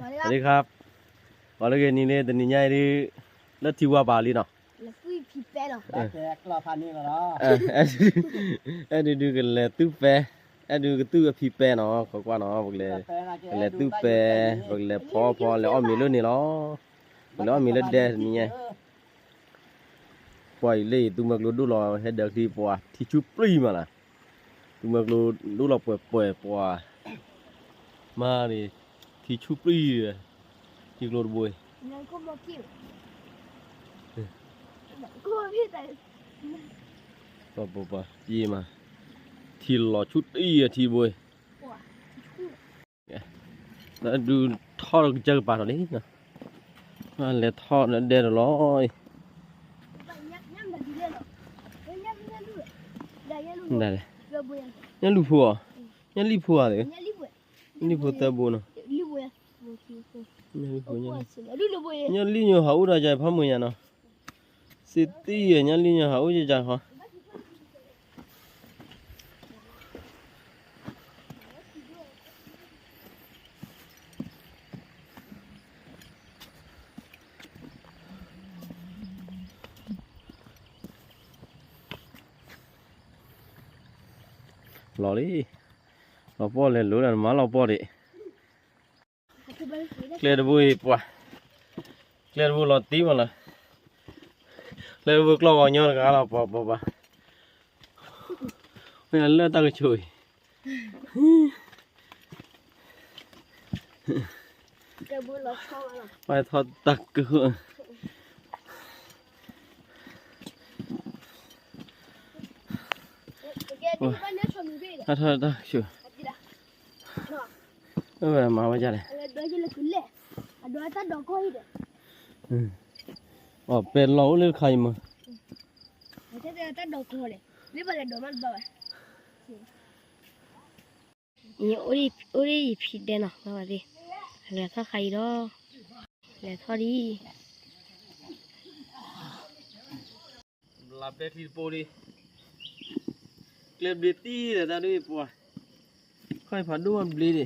สวัสดีครับ ပှၤလၢဂ့ၤနံၤလၢတနံၤညါအံၤဒုး လၢထံဝါပာ်လံနီၤ အဲၣ်ဒုးဒုး အဲၣ်ဒုးဒုးကလဲၤသူၣ်ပဲ, အဲၣ်ဒုးကသူၣ်အဖံပဲနီၤ ကွၢ်ကွၢ်နီၤ ပကလဲၤသူၣ်ပဲ, ပကလဲၤဖီဖီ လဲၤအီၣ်မ့ၤလၢန့ၣ်လီၤ, ပလဲၤအီၣ်မ့ၤလၢဒဲတနံၤညါ ပှၤအံၤလၢအံၤ သူမွဲကျိဒိၣ်လီၤ ဟဲဒၢးချံပှၤ ထံဆူၣ်ပျံၢ်မးလၢ်, သူမွဲကျိဒိၣ်လီၤပှဲၤပှဲၤပှၤ, မၤန့ၣ် ထံဆူၣ်ပျံၢ်, ထံကျိတဘိအံၤ ပှၤပှၤပှၤ ပျံၤမး, ထံလီၤဆူၣ်တံၢ်အထံဘိအံၤ ဒုးထီၣ်ကစၢၢ်ကပၤထီၣ်လံ, လဲၤထီၣ်ဒဲတလီၤအံၤ, ညၣ်လူၢ်ဖိဧါ, ညၣ်လံၣ်ဖိဧါ, လံၣ်ဖိသၢဘိနီၤ, ညၣ်လံၣ်ဖိ, ညၣ်လံၣ်ညိဟးအိၣ်ဒီးယၤဖးမုာ်ညါနီၤ, စ့တံၢ်ယဲ ညၣ်လံၣ်ညိဟးအိၣ်ယၤခီ လီၤလံ, လီၤပှီၢ်လဲၤလိၤဒီးနမၤလီၤပှီၢ်ဒံး, ကျဲတဘိအံၤပှၤ, ကျဲတဘိလီၤတံၢ်မးလၢ, ကျဲတဘိကျီၢ်ဂီၤညီတဂၤလီၤ ပှၤပှၤပှၤ, လၢတၢ်ကဆိးအံၤ ပထီၣ်တၢ်ကဟုၣ်, ပထီၣ်တၢ်ကဆိး, အဝဲမၤဝဲဒ်လဲၣ်, အီၣ်ပဲလီၤအိၣ်လၢတခါအံၤမး, အိၣ်ဒ်ယဖံတဲနီၤ လဲၤထီၣ်ခါအံၤဒီး, လဲၤထီၣ်ဒ် ဘျးပဲချံတပိဒံး, ကျဲဘျ့တံၢ်ဒီးတၢ်ဒ်ပှၤ, ခီၣ်ဖးဒိၣ်ဘျ့ဒံး,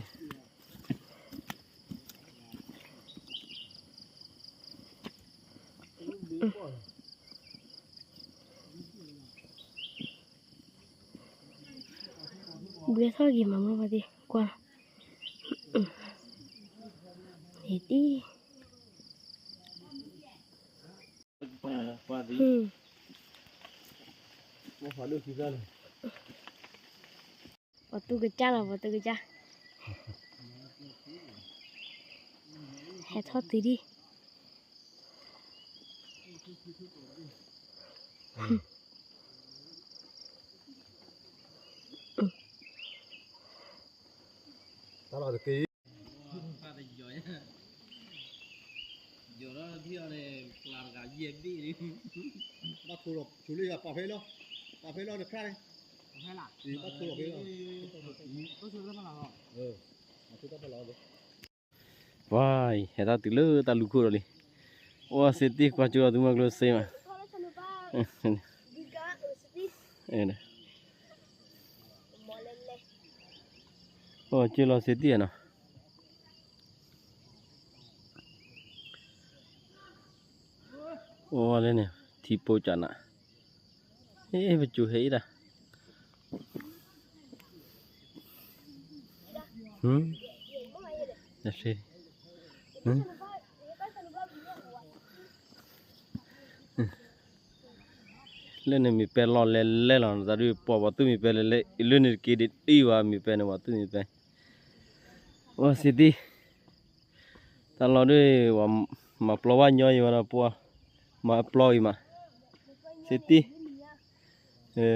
ဘျ့ထီၣ်က့ၤမးမ့ၢ်ပှၤသ့ၣ်ကွၢ်, န့ၣ်တံၢ် ပှၤသူကစၢ်လီၤ ပှၤသူကစၢ်, ဟဲထီၣ်တုၤဒံး တၢ်လီၤတက့ၢ်, ယီၤဒီးထံအီၤန့ၣ် ပျၢ်တဂၤယဲၢ်ဘ့ၣ်န့ၣ်, ဘၣ်ထိးလီၤဆိလၢယၤပာ်ဖဲလီၤ, ပာ်ဖဲလီၤတခါန့ၣ်, ဘၣ်ထိးလီၤဖဲလီၤ, ပှၤအံၤ ဟဲထီၣ်တုၤလၢတၢ်လူၤခိၣ်ဒီးလံ, အိၣ်စ့တံၢ်ကွၢ်ကၠိဒီးသုမွဲကျိစ့မး, အိၣ်ကၠိလီၤစ့တံၢ်နီၤ အိၣ်လၢန့ၣ် ထံပိကနး, ဟ့ၣ် ပစိၤဟဲအံၤဒၣ်, ဟ့ၣ် လၢန့ၣ်မ့ၢ်ပဲလီၢ်လဲၤလဲၤလီၤ တၢ်ဒုးပှၤပှၤသူၣ်မ့ၢ်ပဲလဲၤလဲၤ လၢန့ၣ်တက့ၢ်ဒ်တံၢ်ဝဲမ့ၢ်ပဲန့ၣ် ပှၤသူၣ်မ့ၢ်ပဲ, အိၣ်စ့တံၢ် တၢ်လီၢ်ဒ် မၤပျီဘၣ်ညီယံၤဝဲဒီးပှၤ မၤပျီအံၤမး, စ့တံၢ်,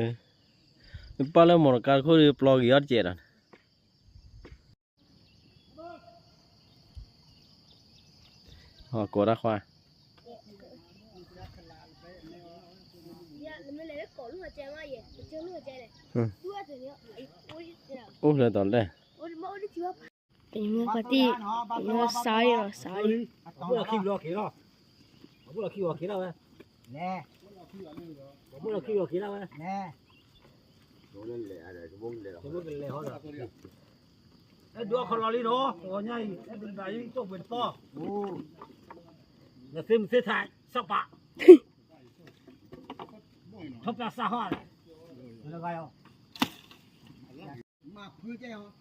ပၢ်လၢမီၢ်တကါတခိၣ်ဒ်ပျီက့ၤအီၤတကဲးဒီး ဟီၣ်ကိးတၢ်ခွါ, အိၣ်ဖျဲၣ်တီၤလဲၣ်, ပှၤတံၢ်, စးလီၤ စးလီၤ, အဘူၣ်လီၤခံဝဲ, အဘူၣ်လီၤခံဝဲက့ၤဒၣ်ဝဲ, ကလဲၤဟီဒီး အဲၣ်ဒိးခီလီၤလံနီၤ, ပှၤညါအံၤ အဲၣ်ဒိးဘၣ်အံၤ တိၢ်ပှ့ၤတပီၢ်, နသ့မုၢ်သ့ထၢၣ် စီၤပၤ, ထီၣ်ပျၢ်စၢ်ဟီၣ်, လၢဂၤယီၤ, မၤဖုကဲဟီၣ်,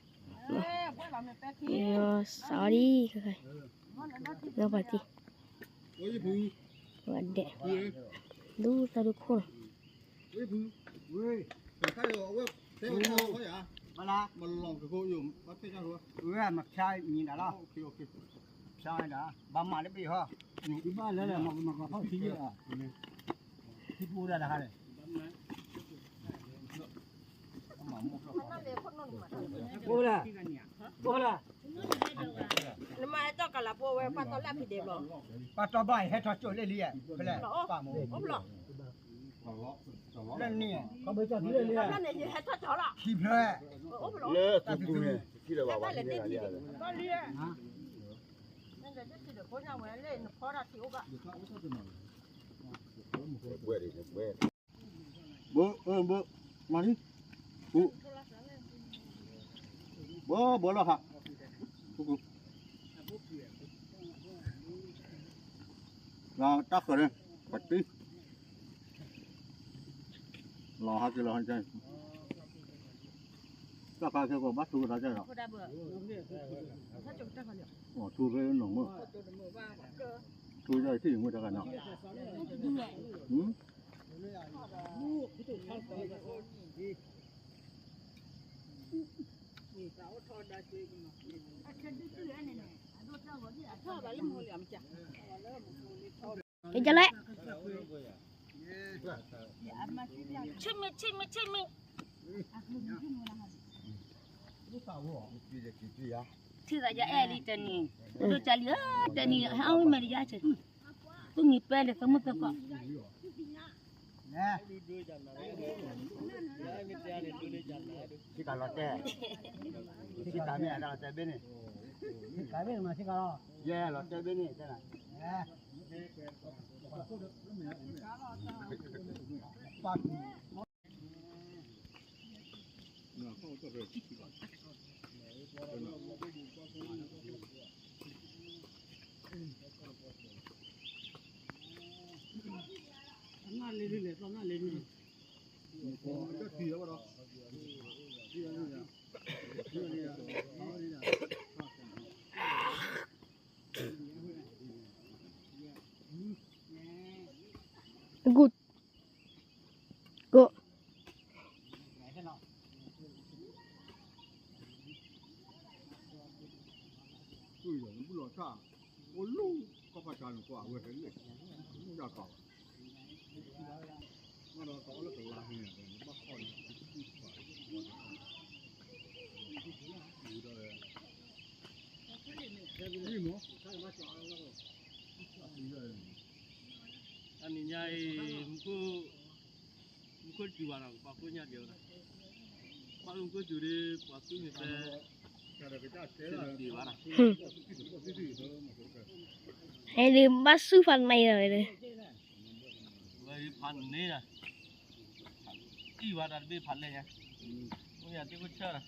စးအီၤဒံး, လၢပှၤတံၢ်, ပှၤဒဲး, ဒူသၢဒူခိၣ်နီၤ, ဝဲ, ဝဲ, တဲဝဲ, ဝဲမဖျါညီဒၣ်လီၤ, ဖျါဒၣ်, ဘၣ်မၤလၢပယီၤဟီ, ဘၣ်လၢလၢမၤကမၤကီၢ်ထီၣ်ထံယဲၢ်, ထံပူၤဒၣ်တခါန့ၣ်, အိၣ်လၢ, အိၣ်လၢ, နမၤဟဲတီၢ်ကလးဖိဝဲ ပှၤတီၢ်လၢဖံဒဲးဘျီ, ပှၤတီၢ်ဘၣ်အံၤဟဲထီၣ်ကၠိလၢလံ, ဖဲလဲၣ်, အိၣ်ဘျီ, လၢန့ၣ်, ယဟဲထီၣ်ကၠိလီၤ, ခံဖျၢၣ်, လၢတၢ်သူသူန့ၣ်, တၢ်လဲၤတ့ၢ်လံ, ဘၣ်လံ, နလဲၤတ့ၢ်တဖိညါဝဲလၢနဖီတၢ်ထံအိၣ်ဘၣ်, ဘၣ်, ဘၣ်, မၤလံ, ဘၣ်, ဘၣ်လီၤဟး, လီၤတၢ်ဃၢၤန့ၣ်, ပတံၢ်, လီၤဟးက့ၤလီၤဟးက့ၤ, တၢ်ခါက့ၤကီးဘၣ်ထူကဒါက့ၤလီၤ, ထူဖဲနီၢ်မုၢ်, ထူယီၢ်ထံၣ်မုၢ်တဂၤနီၤ, ကလဲၣ်, ဆ့မ့ၢ်ဆ့မ့ၢ်ဆ့မ့ၢ်, ထံၣ်သးယအဲၣ်လံတနံၤ, ဒိၣ်ကလံဧၢ, တနံၤဟဲအီၣ်ဝံၣ်မဲာ်တယါဆဲး, သူၣ်မံၤပဲလၢသမုၢ်သကိး, ထံၣ်ကလီၤတဲာ်, ထံၣ်ကမ့ၢ်အတၢ်လီၤတဲာ်ဘ့ၣ်န့ၣ်, ထံၣ်ကမ့ၢ်မၤထံၣ်ကလီၤ, ယဲလီၤတဲာ်ဘ့ၣ်န့ၣ်တဲနၤ, Good. Go. တနံၤညါအံၤ, မူခိၣ်စူၤဘၣ်နီၤ, ပှၤကိးညါက့ၤဝဲဒၣ်, ပှၤမူခိၣ်စူၤဒီး ပှၤသူန့ၣ်တဲ, ဟဲဒုးဘၣ်ဆူၣ်ဖးနံၤလီၤ, ဝဲဖးန့ၣ်, အံၤဝဲဒၣ်တဘ့ၣ်ဖးလဲၢ်ညါ, မ့ၢ်ယၤသ့ၣ်ခိၣ်ဆၢဒီး,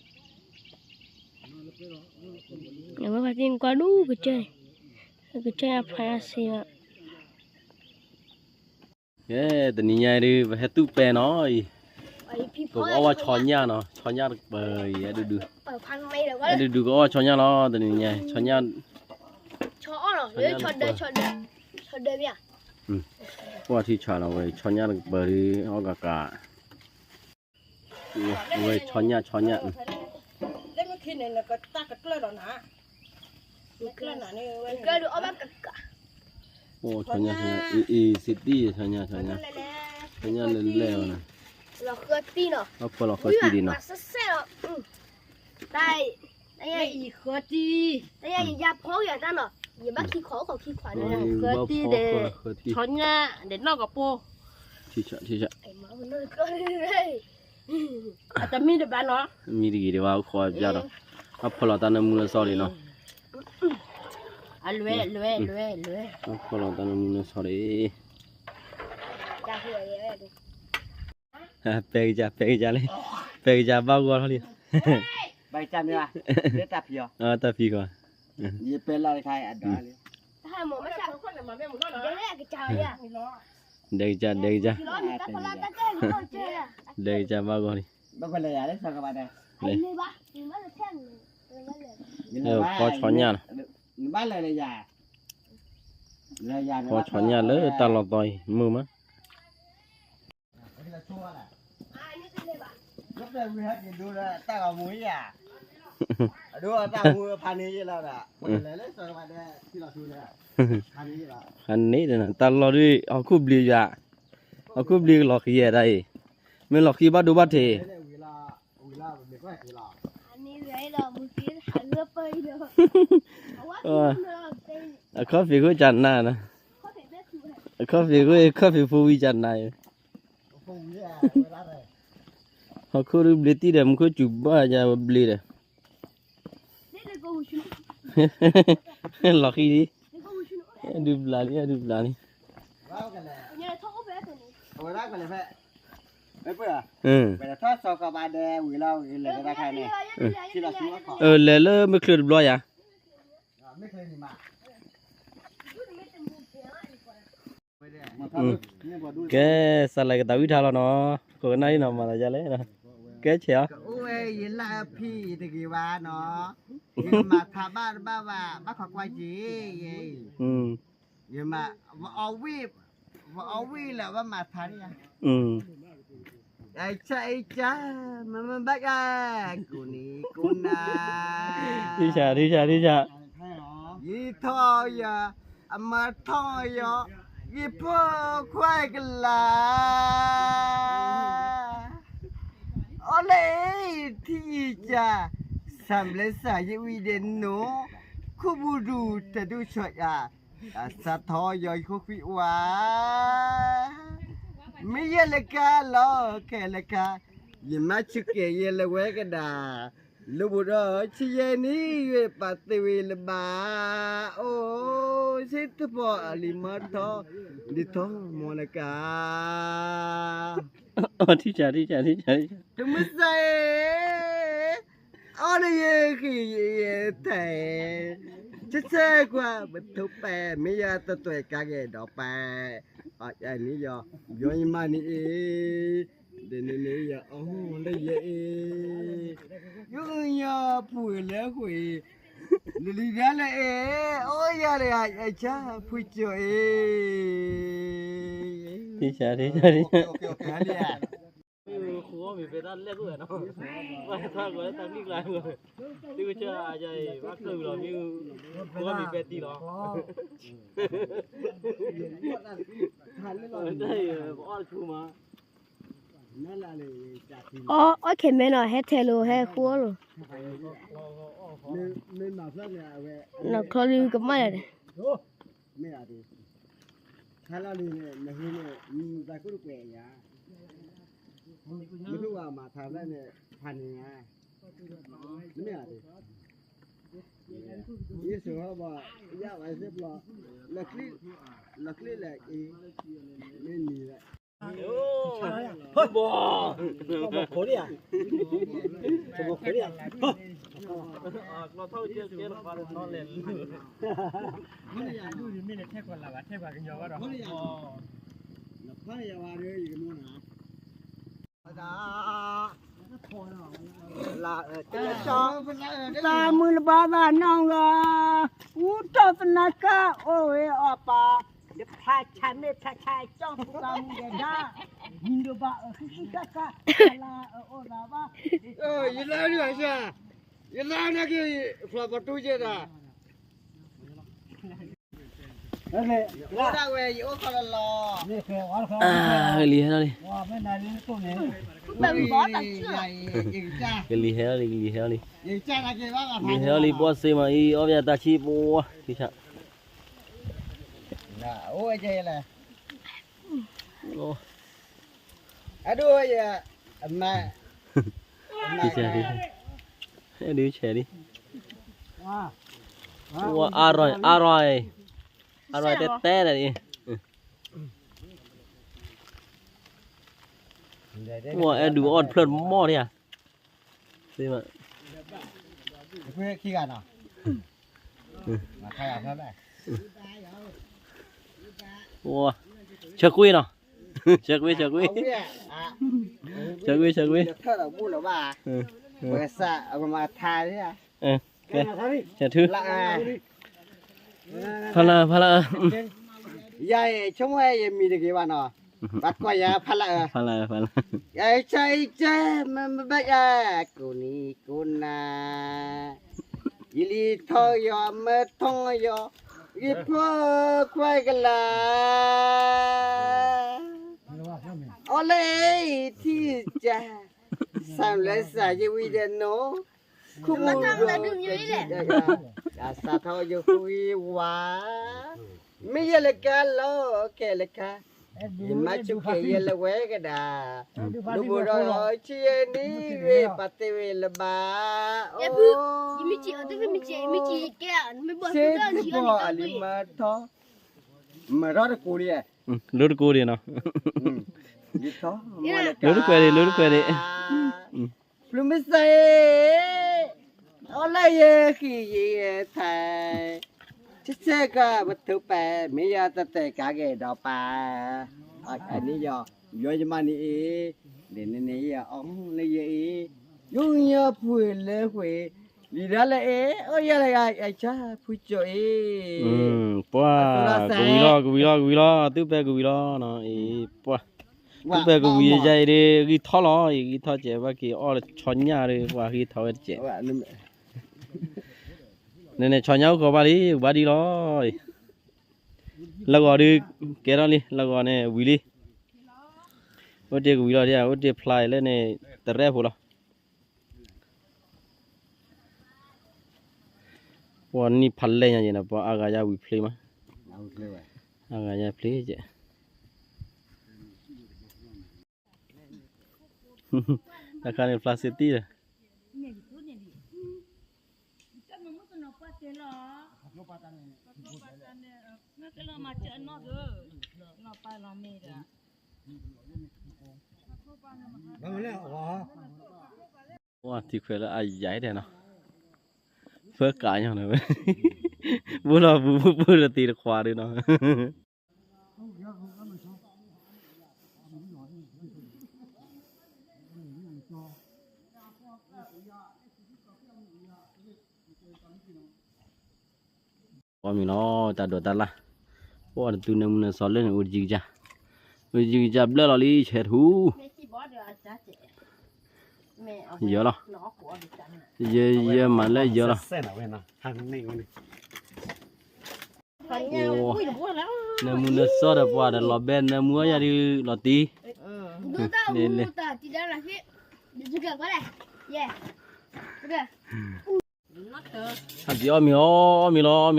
အဝဲဖးသ့ၣ်နကွၢ်ဒူကစၢၢ်, ကစၢၢ်အဖးစ့ၢ်ဘၣ်. ကဲ, တနံၤညါအံၤဒုး ပဟဲသူၣ်ပဲနီၤအံၤ, ပကအီၣ်ဝဲဆီညၣ်နီၤ, ဆီညၣ်တကပၤအံၤ အဲၣ်ဒိးဒုး, အဲၣ်ဒိးဒုးကအီၣ်ဆီညၣ်လီၤ, တနံၤညါအံၤ ဆီညၣ်, ဆီညၣ်တကပၤ, ပှၤထံဆးလီၤဝဲ ဆီညၣ်တကပၤဒုး အီၣ်ကးကး, ဝဲဆီညၣ် ဆီညၣ်, ဆီညၣ် ဆီညၣ်, အ့ၣ် စ့တံၢ် ဆီညၣ် ဆီညၣ်, ဆီညၣ်လဲၢ်လဲၢ်ဝဲန့ၣ်, အဖီလီၤဃၢတံၢ်ဒံးနီၤ, တၢ်အံၤဃၢတံၢ်, တၢ်အံၤယဖီက့ၤတၢ်နီၤ, ယဘၣ်ခံခီအိၣ်ခိးခံခွါန့ၣ်, ဃၢတံၢ်ဒီး ဆီညၣ်ဒီးနီၢ်ကပီၢ်, ထံဆး, ထံဆး, အတမံတဘၣ်နီၤ, မံတဂ့ၤဒံးဘၣ် အိၣ်ခိးအပျၢ်ဒီး, အဖီလီၤတၢ်နၢမူလၢစီၤလံနီၤ, အလွဲလွဲလွဲလွဲ, အဖီလီၤတၢ်နၢမူလၢစီၤလံ, ပဲကစၢ် ပဲကစၢ်လံ, ပဲကစၢ်ဘၣ်ဂီၢ်ထီၣ်လံ, တၢ်ဖံးဃီ, ဒဲကစၢ် ဒဲကစၢ်, ဒဲကစၢ်ဘၣ်ဂီၢ်လံ, ဖီဆီညၣ်လီၤ, ဖီဆီညၣ်လၢတၢ်လီၢ်သီအံၤ မုာ်မး ဖးန့ၣ်ဒီး တၢ်လီၢ်ဒ် ဟီၣ်ခိၣ်ဘျံးယွၤ, ဟီၣ်ခိၣ်ဘျံးကလီၤဃံၤယဲၢ်တၢ်အံၤ, မ့ၢ်လီၤဃံၤဘၣ်ဒိဘၣ်ထံး, အခီၣ်ဖံးခိၣ်ကနၣ်, အခီၣ်ဖံးခိၣ် အခီၣ်ဖံးဖိဝံၤကနၣ်, ဟီၣ်ခိၣ်ဒုဘျ့တံၢ်ဒီး မူခိၣ်စူၤဘၣ်ယၤဘျ့ဒီး, လီၤဃံၤလံ, ဒုဘျးလံ ဒုဘျးလံ, အၢ လဲၤလၢမုၢ်ချၢၣ်တဘျီယၤ, ကဲ စးလဲၤကသးဝံၣ်ထါလီၤနီၤ, ခိးကနၣ်အံၤနီၤ မၤသးဒ်လဲၣ်, ကဲဆဲးအီၤ, ကအိၣ်ဝဲယလၢအဖံအံၤတဂ့ၤဘၣ်နီၤ, ယမၤထါဘၣ်တဘၣ်ဘၣ် ဘၣ်ခိးကွၢ်က့ၤ, ယမၤ, ပအီဝံၣ်လၢဘၣ်မၤထါန့ၣ်, အဆၢအကၢ မ့မ့ၢ်ဘၣ်ကါ, ကိးနံၤကိးနၤ, ထံၣ်ဆၣ် ထံၣ်ဆၣ် ထံၣ်ဆၣ်, ယံၤထီၣ်ယၤ, အမၤထီၣ်ယၤ, ယဖိခွါကလၤ, အီၤလၢအံၤ ထံၣ်ယၤ, ဆၣ်ဘျဲစၣ်ယဝံၤဒဲးနိ, ခိၣ်ဘူဒူတဒူၣ်ဆီၣ်ယၤ, စးထီၣ်ယီၤယခိၣ်ခွံဝါ, မ့ၢ်ယဲလၢကါလီၤခဲလၢာ်ကါ, ယမၤဆူၣ်ကဲၤယဲလၢဝဲကဒၤ, လၢဘူးဒီးဆံယဲနံၣ်ယွဲၢ်ပာ်သ့ဝံၤလၢၤဘၣ်, အိၣ်, ဆ့တဖီအလံၤမၤထီၣ်, ဒ်ထီၣ်မီၢ်လၢကါ, ထံၣ်ဆၣ် ထံၣ်ဆၣ် ထံၣ်ဆၣ်, တမုၢ်စၢ်အံၤ အီၣ်နယဲၢ်ဃံယဲၢ်ထဲ, ဆဲဆဲကွၢ်ပထိးပဲာ် မ့ၢ်ယတသွဲၣ်ကါက့ၤဒီးပဲာ်, အန့ၣ်ယီၤ, ယီၤယမါန့ၣ်အံၤ, ဒ်န့ၣ်န့ၣ်ယီၤ အီၣ်လၢယဲၢ်အံၤ, ယီၤယီၤဖှံလၢဃုာ်အံၤ, လံၤလံၤဒၣ်လၢအံၤ, အိၣ်ယၤလၢအဆၢဖှံကၠိအံၤ, ထံၣ်ဆၣ် ထံၣ်ဆၣ် ထံၣ်ဆၣ် မ့ၢ်ဃူအီၣ်မ့ၢ်ဖဲတၢ်လဲၢ်ကွံာ်နီၤ, ဘၣ်တၢ်ကွၢ်လၢတၢ်ဂံၢ်ကျါ, သုကစၢ်အယၤအံၤ ဘၣ်ကျၢၢ်ဝံၤလီၤမ့ၢ်, ဃူအီၣ်မ့ၢ်ဖဲတံၢ်လီၤ, တၢ်အံၤ ပအီၣ်တဆူမး, အီၣ်ခဲမဲနီၤ ဟဲထဲလိာ်ဟဲဃူအီၣ်လိာ်, နီၢ်ချီလံကမၣ်ယၤဒီး မ့ၢ်အဒိ, ခါလီၤလံန့ၣ် နဟံးန့ၣ် နသးကိၢ်တကွဲးယၤ, မ့ၢ်ထူၣ်ဝဲမၤထါလၢန့ၣ် ဖးန့ၣ်ညါ, နမ့ၢ်အဒိ, ယဆိဟီဘၣ်, ယဝဲစ့ပျီ, လီၤချ့, လီၤချ့လဲၣ်အံၤ, မ့ၢ်နံၤဝဲ, ဘီ, ဘီခိၣ်လံဧါ, ဘီခိၣ်လံဧါ, မ့ၢ်ထဲကွၢ်လၢ်ဘၣ် ထဲကွၢ်ကညီဘၣ်ဒီး, သးမုၢ်လၢဘၣ်သးနီၢ်ဂၤ, အူတီၢ်သနါကၢ်အိၣ်ဝဲအီၣ်ပာ်, ဒီးဖျါဆါမ့ၢ်ဖျါဆါကၠီၣ်ဖိကါမူဒီးဒၣ်, မံၤဒိးဘၣ်အၢဃံဃံကၢ်ကၢ်, လၢအအိၣ်သးဘၣ်, ယလါဒုးအဆၢ, ယလါနာ်က့ၤ, ဖျါပတူၢ်ကဲဒၣ် ကလံၤဟဲလီၤလံ, ကလံၤဟဲလီၤလံ, ကလံၤဟဲလီၤလံ, ဘီၣ်စ့မးအံၤ အီၣ်ဘၣ်တၢ်ဆံးပှၤ, ထံၣ်ဆၣ်, အဒိယ, အမါ, ထံၣ်ဆၣ်, ဒုးဆဲးလံ, ဝါအါရၢၢ်, အါရၢၢ်, အါရၢၢ်တဲတဲဒၣ်အံၤ, ဝါအဲၣ်ဒုးအီၣ်တဖျၢၣ်တမီၢ်ဒံးဧါ, သ့မး, ခံဂၤနီၤ, ဆၢကွံာ်နီၤ, ဆၢကွံာ် ဆၢကွံာ်, ဆၢကွံာ် ဆၢကွံာ်, ပကစၢ်အကမၤထါ, ဆၢထူ, ဖးလၢ ဖးလၢ, ယၤအံၤ ဆိကမိၣ်ယမံၤတဂ့ၤဘၣ်နီၤ, ဘၣ်ကွၢ်ယၤဖးလၢ, ဖးလၢ, ဖးလၢ, ယဆၢအံၤကဲ မ့ၢ်မ့ၢ်ဘၣ်ယၤ ကိးနံၤကိးနၤ, ယလံၤထီၣ်ယီၤ မ့ၢ်ထီၣ်ယီၤ, ယဖိခွါကလၤ, အီၣ်လၢအံၤထံၣ်ကၢ, စၢ်လၢစၢ်ယဝံၤဒီးနိ, ခိၣ်မူဒီး, စးထီၣ်ယဃုဝါ, မ့ၢ်ယဲလၢကါလီၤ ကဲလၢကါ, ယမၤဆူၣ်ကဲယဲလၢဝဲကဒါ, ဒိၣ်ဘိၣ်ဒီးဆံယဲနံၤဂ့ၤ ပာ်သ့ဝဲလၢၤဘၣ်, ဆ့တပီၢ်အလံၤမၤထီၣ်, မၤထီၣ်တကိးဒံး, လိတကိးဒံးနီၤ, လိတကွဲးဒံး လိတကွဲးဒံး, ဖျုမုၢ်စါအံၤ, အီၣ်လၢယဃံယထါ, ဆဲဆဲကပထိးပဲာ် မ့ၢ်ယတတဲာ်ကါက့ၤဒီးပၢ်, အန့ၣ်ယီၤ, ယီၤယမါန့ၣ်အံၤ, ဒ်န့ၣ်န့ၣ်ယီၤအီၣ်လၢယအံၤ, ယိယီၤဖှ့ၣ်လၢဃ့ၢ်, လံၤဒၣ်လၢအံၤ အီၣ်ယၤလၢယၤ ယဆၢဖုကၠိအံၤ, ပှၤ, ကဝံၤလီၤ ကဝံၤလီၤ ကဝံၤလီၤ သူၣ်ပဲာ်ကဝံၤလီၤနီၤအံၤ, ပှၤ, သူၣ်ပဲာ်ကဝံၤယၤအံၤဒီး ဂံၢ်ထီၣ်လီၤအံၤ, ဂံၢ်ထီၣ်စဲး ဘၣ်က့ၤအီၣ်ဆီညၣ်ဒီး ပှၤဂံၢ်ထီၣ်ဝဲတစဲး, န့ၣ်န့ၣ် ဆီညၣ်အိၣ်ကီးဘၣ်လံ ဘၣ်ဒံးလီၤအံၤ, လၢဂီၤဒုး ကဲထီၣ်လံ လၢဂီၤန့ၣ် ဝံၤလံ, အိၣ်တ့ၢ်ကဝံၤလီၤဒံး အိၣ်တ့ၢ်ဖျါလၢန့ၣ် တရဲၣ်ဖိလီၤ. ပှၤနံၣ်ဖးလဲၢ်ညါယဲၢ်နီၤ ပှၤအါဂၤယါဝံၤဖျ့မး, အါဂၤယါဖျ့ကဲး, တခါန့ၣ် ဖျါစ့တံၢ်ဒီး ပှၤထံခွဲးလၢအယံၤဒဲးနီၤ, ဖၢကးညီနုၤဝဲ, ဘူးလီၤဘူးဘူးလၢသ့တခွးဒုးနီၤ. အီၣ်မ့ၤလီၤ တၢ်ဒိးတၢ်လၢ်, ပှၤတသူနၢမူနၢစီၤလၢန့ၣ် အိၣ်တယံၤကစၢ်, အိၣ်တယံၤကစၢ်ဘျၢလီၤလံ ဆဲးထူ, ယၢၤလီၤ, ယၢၤမးလၢယၢၤလီၤ. နၢမူနၢစီၤဒီးပှၤဒီးလီၤဘဲနၢမူအီၣ်ယၤဒုးလီၤတံၢ်, လဲၤလဲၤ ဟဲက့ၤအီၣ်မ့ၤအီၣ် အီၣ်မ့ၤလီၤ အီၣ်မ့ၤ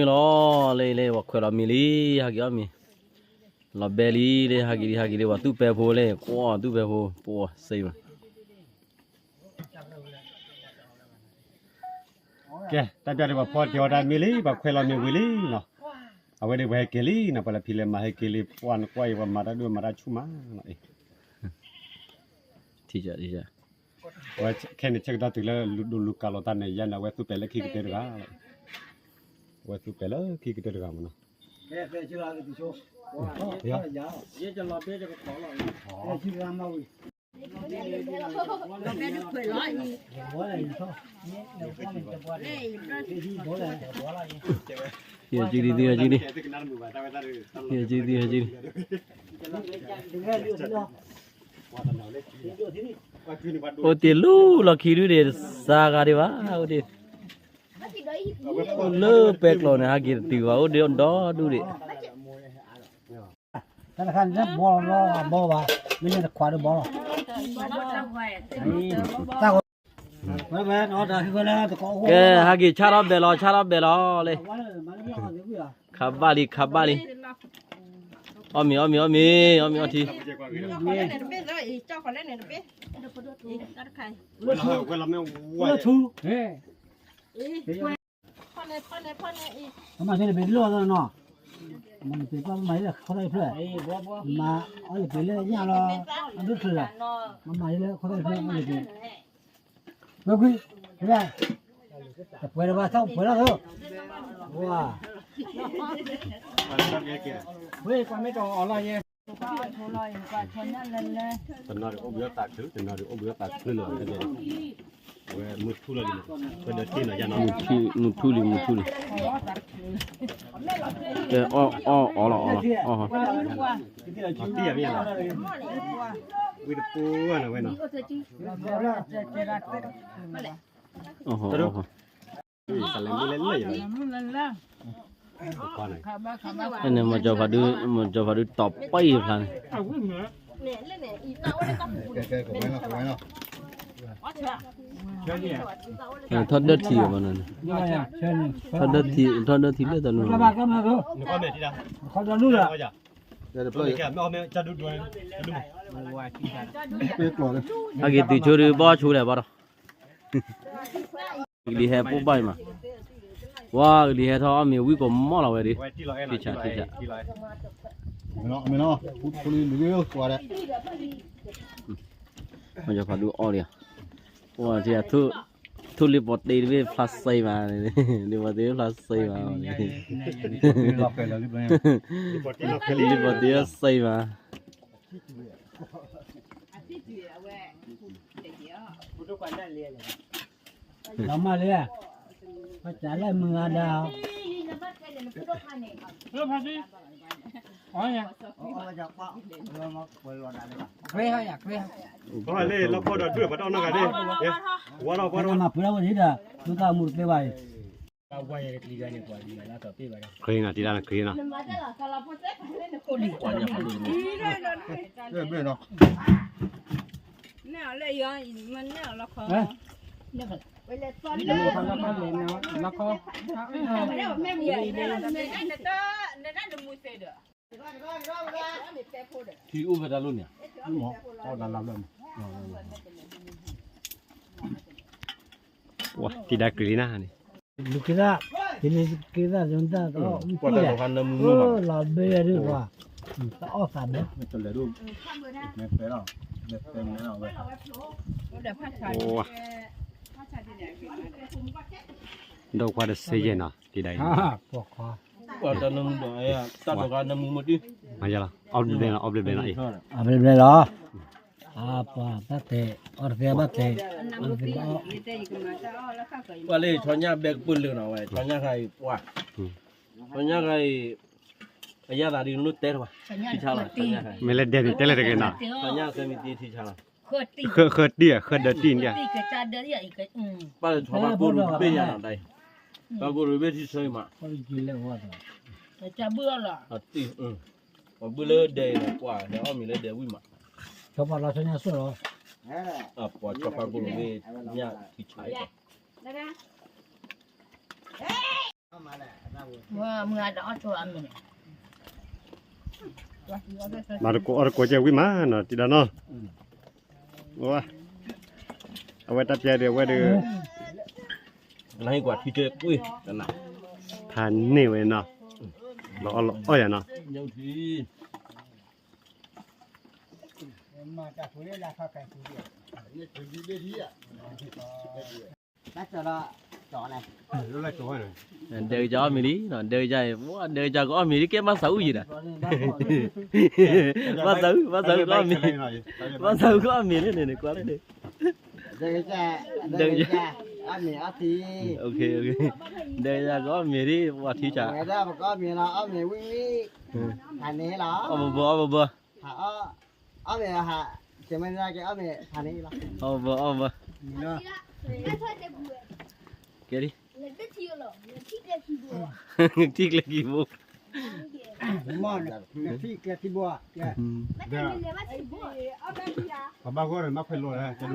လီၤ လၢလၢပှၤခွဲးလီၤမ့ၤလံ ဟဲက့ၤအီၣ်မ့ၤ, လီၤဘဲလံ လၢဟဲက့ၤလံ ဟဲက့ၤလံ ပှၤသူၣ်ပဲဖိလၢ ကွၢ်သူၣ်ပဲဖိ ပှၤစံးဘၣ် ကဲ တၢ်ပျၢ်ဒံးပှၤဖီတ့ၢ်အီၣ်တၢ်မ့ၤလံ ပှၤခွဲးလီၤမ့ၤဝံၤလံနီၤ, အဝဲဒၣ်ပှၤဟဲက့ၤလံနီၤ ပှၤလၢဖံးလဲၤမၤဟဲက့ၤလံ ပှၤနကွၢ်အံၤ ပှၤမၤတၢ်ဒိၣ်မၤတၢ်ဆူၣ်မးနီၤ, ထံၣ် ခဲန့ၣ်ဆၢကတီၢ်တုၤလၢဒိးလူၤကၤလီၤတၢ်န့ၣ် ယၤန့ၣ် အဝဲသူၣ်ပဲာ်လၢခံကတၢၢ်တဂၤ, အဝဲသူၣ်ပဲာ်လၢခံကတၢၢ်တဂၤမးနီၤ. ယကံဒံ ယကံဒံ ယကံဒံ ယကံဒံ အိၣ်တ့ၢ်လူၤလီၢ်ခံဒုဒံး တစါဂၤဒံးဘၣ် အိၣ်တ့ၢ် အိၣ်လၢပဲကျိာ်န့ၣ် ဟဲက့ၤတတုၤဘၣ် အိၣ်ဒီဒူၣ်ဒံး တၢ်တခါန့ၣ် ဘီလီၤ ဘီဘၣ် မ့ၢ်န့ၣ်တခွးဒီးဘီလီၤ တၢ် ကဲ ဟဲက့ၤဆၣ်ထီၣ်ဘဲလီၤ ဆၣ်ထီၣ်ဘဲလီၤလံ ခးဘၣ်လံ ခးဘၣ်လံ အီၣ်မ့ၤ အီၣ်မ့ၤ အီၣ်မ့ၤ အီၣ်မ့ၤ အီထံ ဝဲလီၤ ဝဲလီၤမ့ၢ်ဝဲ အမၤန့ၣ် ပ့ၤတလိၣ်အသးနီၤ မၤန့ၣ် ပ့ၤပှၤမၤန့ၣ်လၢခီၣ်ထီၣ်အံၤဖျၢၣ် မၤအီၣ်လၢပ့ၤလၢညၣ်လီၤ အဒိၣ်ထၢၣ်လီၤ မၤမၤန့ၣ်လၢခီၣ်ထီၣ်အံၤဖျၢၣ် အီၣ်လၢပ့ၤ ဝဲကွံ ဝဲ တပှဲၤတဘၣ်ထီၣ်ပှဲၤလီၤသိး, ဝါ, ဝ့ၢ်ပှၤမ့ၢ်တအီၣ်လီၤယဲ, တနီၤဒုးအိၣ်ဘှံးအီၣ်သးချုး, တနီၤဒုးအိၣ်ဘှံးအီၣ်သးချုးလီၤ, အဝဲမုၢ်ထူၣ်လီၤဒ်န့ၣ်, ဝဲဒၢတ့ၢ်နီၤယါနီၤ, မုၢ်ထူၣ်လံ မုၢ်ထူၣ်လံ, အီၣ်အီၣ်အီၣ်လီၤ အီၣ်လီၤ, တံၢ်မ့ၢ်လီၤ, ဝံတပူၤနီၤဝဲနီၤ, အဟီၣ် မ့ၢ်လၢလၢယၤ, န့ၣ် မ့ၢ်ကၠီၤဖးဒု မ့ၢ်ကၠီၤဖးဒုတီၢ်ပှဲၤဖျါန့ၣ်, ထီၣ်ဒၢထံအီၤဘၣ်နီၤန့ၣ်, ထီၣ်ဒၢထံ ထီၣ်ဒၢထံ ထီၣ်ဒၢထံလၢတၢ်လူၤ, အက့ၤတုၤဆိဒုးဘီဆိလဲၣ်ဘၣ်ဒီး, ကလံၤဟဲပိၢ်ဘၣ်အံၤမး, ဝါ ကလံၤဟဲထီၣ်အီၣ်မ့ၤဝံကိးမီၢ်လီၤဝဲဒၣ်, ထံဆး ထံဆး, မ့ၢ်ကၠီၤဖးဒုအီၣ်လံ, ဝါ ထံဆး, ထိၣ်လံပီၤတ့တဘ့ၣ်ဖျါစ့မး, လံပီၤတ့ဖျါစ့မး, လံပီၤတ့စ့မး လီၤမၢ်လံ, ပစးလၢမုၢ်ဂၤဒၣ်, လၢလီၢ်ခီဒီးဒုးပှၤတအီၣ်နီတဂၤဒၣ်, ဝါထီၣ်ပှၤမၤပှဲၤထီၣ်ဝဲဒၣ်, ဒုးသးမူတသ့ဘၣ်အံၤ, ခရံာ်နၤ တံၤဒါနၤ ခရံာ်နၤ, ထံအိၣ်ဖဲတၢ်လိၣ်န့ၣ်, တံၤဒါကရံာ်နၤန့ၣ်, လူၤက့ၤသၣ်, ယန့ၣ်က့ၤသၣ်ယတၢ်, လီၤဘဲဒုးပှၤ, တအီၣ်သးဘဲ, ဒီးခွါတဆ့ယဲၢ်နီၤ, တံၤဒါအံၤ, တၢ်တဂၤနမူမတံၢ်, မၤယလီၤ, အီၣ်ဘျဲၣ်ဘျဲၣ်လီၤ, အီၣ်ဘျဲၣ်ဘျဲၣ်လီၤ, အီၣ်ဘျဲၣ်ဘျဲၣ်လီၤ, အပှၤတၢ်တဲ, အီၣ်တသ့ဘၣ်တဲ, ပှၤလၢဆီညၣ်ဘဲကပၢၢ်လၢနီၤဝဲ, ဆီညၣ်ခါအံၤပှၤ, ဆီညၣ်ခါအံၤ, အယၣ်သးဒ်နလိၣ်တဲတဝဲ, ထံဆါလီၤ, မ့ၢ်လၢဒဲးန့ၣ် တဲလၢတဂ့ၤနီၤ, ဆီညၣ်သဲမံၤတံၢ်ထံဆါလီၤ, ဃၢတံၢ်, ဃၢတံၢ်, ဃၢဒၢတံၢ်န့ၣ်, ပၢ်လၢဆီဖါကိရိဘ့ၣ်ညါနီၤဒၣ်အံၤ, ဆီဖါကိရိဘ့ၣ်ထံဆါအံၤမး, ပှၤဘုလၢဒဲးအံၤန့ၣ် ပှၤဟဲအီၣ်မ့ၤလၢဒဲးဝံၤမး, ပှၤဆီဖါကိရိဘ့ၣ်ညါထံဆါအံၤ, မၤတကိးအီၣ်တကိးကဲဝံၤမးနီၤ တံၤဒါနီၤ, အဝဲတၢ်ပျဲဒုးအဝဲဒုး, နကွၢ်ထံတဲကွံာ်, ဖးန့ၢ်ဝဲနီၤ, လီၤအီၣ်လီၤအီၣ်ယၤနီၤ, ဒဲကစၢ်အီၣ်မ့ၤလံ, ဒဲကစၢ်ကအီၣ်မ့ၤလံ, ဘၣ်သးအုးယံၤဒီး, ဘၣ်သးအုး, ဘၣ်သးအုးကအီၣ်မ့ၤ, ဘၣ်သးအုးကအီၣ်မ့ၤလံန့ၣ်န့ၣ် ကွၢ်လၢန့ၣ်, ဒဲကစၢ်, ဒဲကစၢ်, အီၣ်မ့ၤအီထံ, ဒဲကစၢ်ကအီၣ်မ့ၤလံ ပှၤထံဆါ, ဝဲဒၣ်ပကအီၣ်မ့ၤလီၤ အီၣ်မ့ၤဝံၤဝံၤ, ဖးန့ၢ်လီၤ, အီၣ်ဘၣ်ဘၣ် အီၣ်ဘၣ်ဘၣ်, ဖးအီၣ်, အီၣ်မ့ၤဟး, ကဲမ့ၢ်ကဲအီၣ်မ့ၤဖးန့ၢ်လီၤ, အီၣ်ဘၣ်အီၣ်ဘၣ်, ကဲလံ, ထံကျဲခံဘိ, ထံကျဲခံဘိ, ပှၤဘၣ်ဂီၢ်မးဖဲလိာ်, ထံ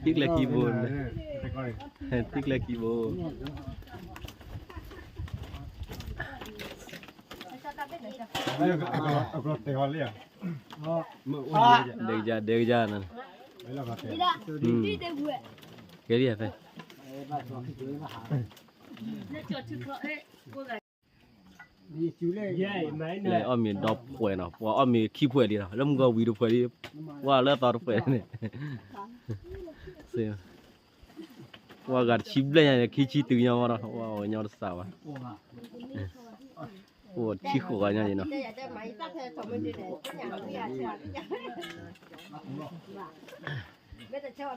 ကျဲခံဘိ, ထံကျဲခံဘိ, အကလီတဲာ်ဟီလံ, ဒဲကစၢ် ဒဲကစၢ်န့ၣ်, ကဲလံဖဲ လဲၤအီၣ်မ့ၤဒီဖှဲးနီၤ, ပှၤအီၣ်မ့ၤခံဖှဲးလံနီၤ, လၢမုၢ်ကီၤဝံၤတဖှဲးလံ, ပှၤလၢအသီတဖှဲးန့ၣ်, စ့, ဝဲဂၤတဆံဘျဲၣ်ညါန့ၣ် ခံဆံတုၤညီဝဲဒီး ဝဲအီၣ်ညီတစးဘၣ်, အိၣ်တဆံဃိးဂၤညါန့ၣ်နီၤ, ကျိး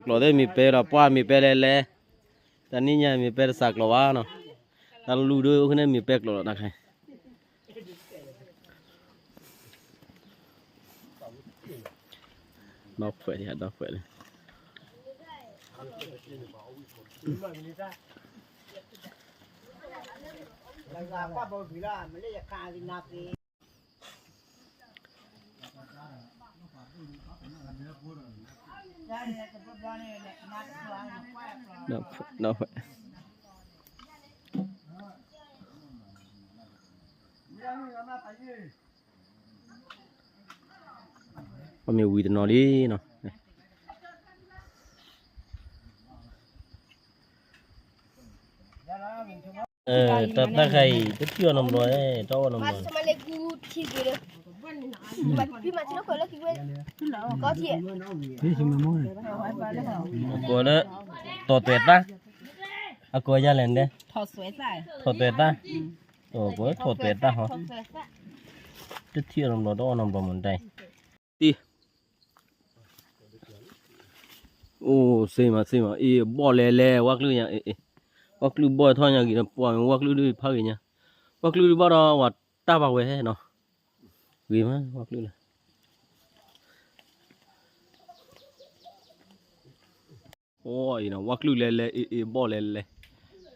သ့ၣ်မ့ၢ်ပဲဒီး ပှၢ်မ့ၢ်ပဲလဲၣ်လဲၣ်, တနံၣ်ညါမ့ၢ်ပဲတစးကျိးဘၣ်နီၤ, တၢ်လူၢ်ဒိၣ်အိၣ်ခဲန့ၣ်မ့ၢ်ပဲကျိးလီၤတၢ်ခဲ ဒီဖှဲးဒီး ဒီဖှဲးလံ ဒီဖှဲး ပမ့ၢ်ဝံၤတနီၤလံနီၤ, တၢ်တၢ်ခါအံၤ တထံၣ်အီၤနီတဘျီ, တအီၣ်နီတဘျီ, ကိးလၢ တီၢ်သွဲးသၣ်, အကိးယၤလဲၣ်န့ၣ်, ထီၣ်သွဲးသၣ်, ကိးလၢထီၣ်သွဲးသၣ်ဟီ, တထံၣ်အီၤနီတဘျီ တအီၣ်နီတဘျီမ့ၢ်တၢ်အံၤ, တံၢ် အိၣ်စ့မးစ့မး အ့ၣ် ဘီၣ်လဲၤလဲၤ ဝၣ်ကျုၢ်ညါ အ့ၣ် ဝၣ်ကျုၢ်ဘီၣ်ထီၣ်ညါဂ့ၤဒီး ပှၢ်မ့ၢ်ဝၣ်ကျုၢ်ဒုးဖးဂ့ၤညါ, ဝၣ်ကျုၢ်ဒုးဘၣ်ဒီး ဝဲတၢ်ဘၣ်ဝဲနီၤ, ဂ့ၤမး ဝၣ်ကျုၢ်လၢ အိၣ်အံၤနီၤ ဝၣ်ကျုၢ်လဲၤလဲၤ အ့ၣ် အ့ၣ် ဘီၣ်လဲၤလဲ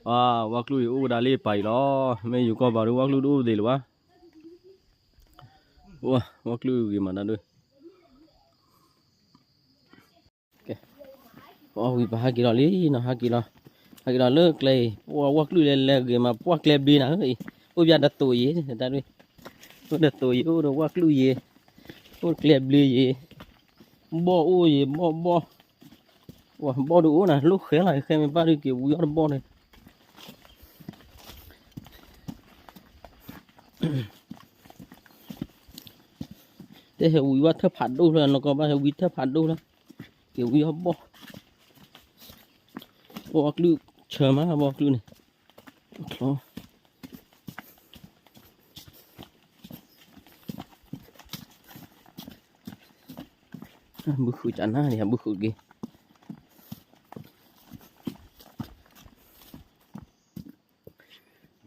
ၤ, ဝၣ်ကျုၢ်အံၤအိၣ်ကဒါလၢပာ်အံၤလီၤ, မ့ၢ်ယူၤကီၢ်ပၤဒုး ဝၣ်ကျုၢ်တအိၣ်သ့လၢၤဘၣ်, ဝၣ်ကျုၢ်ဂ့ၤမးတၢ်ဒုး ပအီၣ်ဝံၤပဟးက့ၤလီၤလံနီၤ ဟးက့ၤလီၤ, ဟးက့ၤလီၤလၢကျဲအံၤ ပှၢ်ဝၣ်ကျုၢ်လဲၤလဲၤဂ့ၤမး ပှၢ်ကျဲဘျ့နၤဧၢအံၤ အိၣ်ပျၢ်တသိးယံၤ တၢ်ဒုး, အိၣ်တသိးယံၤ အိၣ်ဒီးဝၣ်ကျုၢ်ယံၤ, အိၣ်ကျဲဘျ့ယံၤ, ဘီၣ်အိၣ်ယံၤ ဘီၣ်ဘီၣ်, ဝၢ်ဘီၣ်ဒုးအိၣ်နၤ လိၣ်ဃဲလီၤ ဃဲမ့ၢ်ဘၣ်ဒုးက့ၤဝံၤအီၣ်တဘီၣ်န့ၣ် တဲဟဲဝံၤဝဲထၢၣ်ဖးဒိၣ်ဖျၢၣ် နီၢ်ကီၢ်ဘၣ်ဟဲဝံၤထၢၣ်ဖးဒိၣ်ဖျၢၣ်, က့ၤဝံၤအီၣ်ဘီၣ်, ဘီၣ်ကျုၢ်ဆၢမး ဘီၣ်ကျုၢ်န့ၣ်, ချီ, ဘုဃုာ်ကနၣ်န့ၣ် ဘုဃုာ်က့ၤ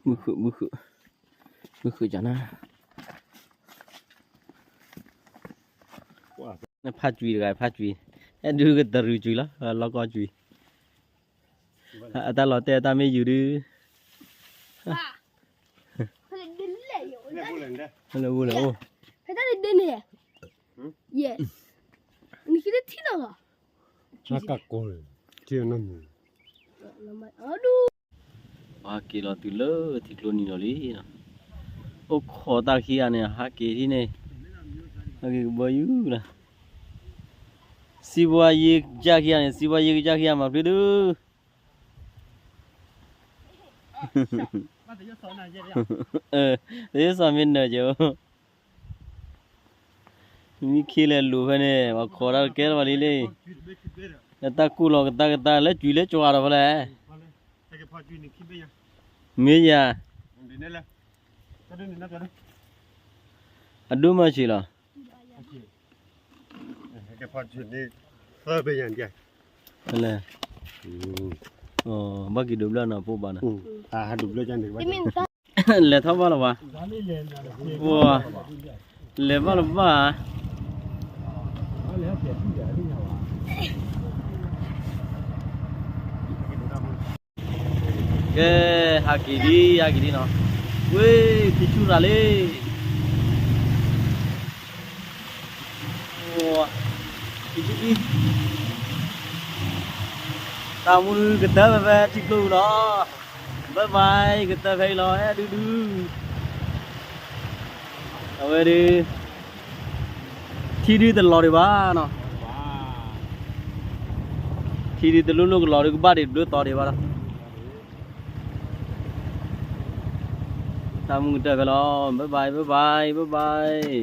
ဘုဃုာ် ဘုဃုာ် ဘုဃုာ်ကနၣ်, ဖးကွံာ်တဂၤ ဖးကွံာ်, အဲၣ်ဒုးကတရုၤကွံာ်လီၤ လီၢ်ကီၢ်ကွံာ်, အတၢ်လီၤတဲာ်အတၢ်မ့ၢ်ယုာ်ဒုး, လၢဘိလဲၣ်အိၣ်, ဖဲတၢ်န့ၣ်ဒဲန့ၣ်, ယဲ, နကထံၣ်လီၤလီၤ, ကကိး, ထံၣ်နီၢ်မုၢ် ဟးက့ၤလီၤတုၤလၢထံကျိနံၤလီၤလံနီၤ, အိၣ်ခိးတၢ်ခံဂၤန့ၣ် ဟးက့ၤထံၣ်န့ၣ်, ဟးက့ၤကဘီယူၤလီၤ, စံးဘှါယ့ကစၢ်ခံဂၤန့ၣ် စံးဘှါယ့ကစၢ်ခံဂၤမၤဖျုဒုး, တယဲစီၤမ့ၢ်နၢၤက့ၤအိၣ် မံခ့လဲၤလိာ်ဖဲန့ၣ် ပှၤခိးတၢ်တကဲလၢၤဘၣ်လံလံ, လၢတၢ်ကူၣ်လီၤကတၢ်ကတၢ်လၢကွံာ်လၢကၠွၤဒီးဖဲလဲၣ်, မ့ၢ်ယၤ, အဒိၣ်မးဆံးလီၤ, ဖဲလဲၣ်, ဘၣ်က့ၤဒိးဘျၢနီၤ ဖိဘၣ်နီၤ လဲၤထီၣ်ဘၣ်လီၤဘၣ်, လဲၤဘၣ်လီၤဘၣ်, ကဲ, ဟးက့ၤလံ ဟးက့ၤလံနီၤ, ဝ့ၢ် ဖံဆူၣ်ရၤလံ, ဖံဆူၣ်, တၢ်မူကတၢၢ်ဖဲဖဲထံကျိပူၤလီၤ, ဘၣ်ဘၣ် ကတၢၢ်ဖဲအံၤလီၤ အဲၣ်ဒုဒု အဝဲဒုး ထံဒုတလီၤဒံးဘၣ်နီၤ, ထံဒုတလိၣ်လိၣ်ကလီၤဒုး ကဘၣ်ဒံးဘျုးသီဒံးဘၣ်လီၤ, တၢ်မူကတၢၢ်ဖဲလီၤ bye bye bye bye bye bye.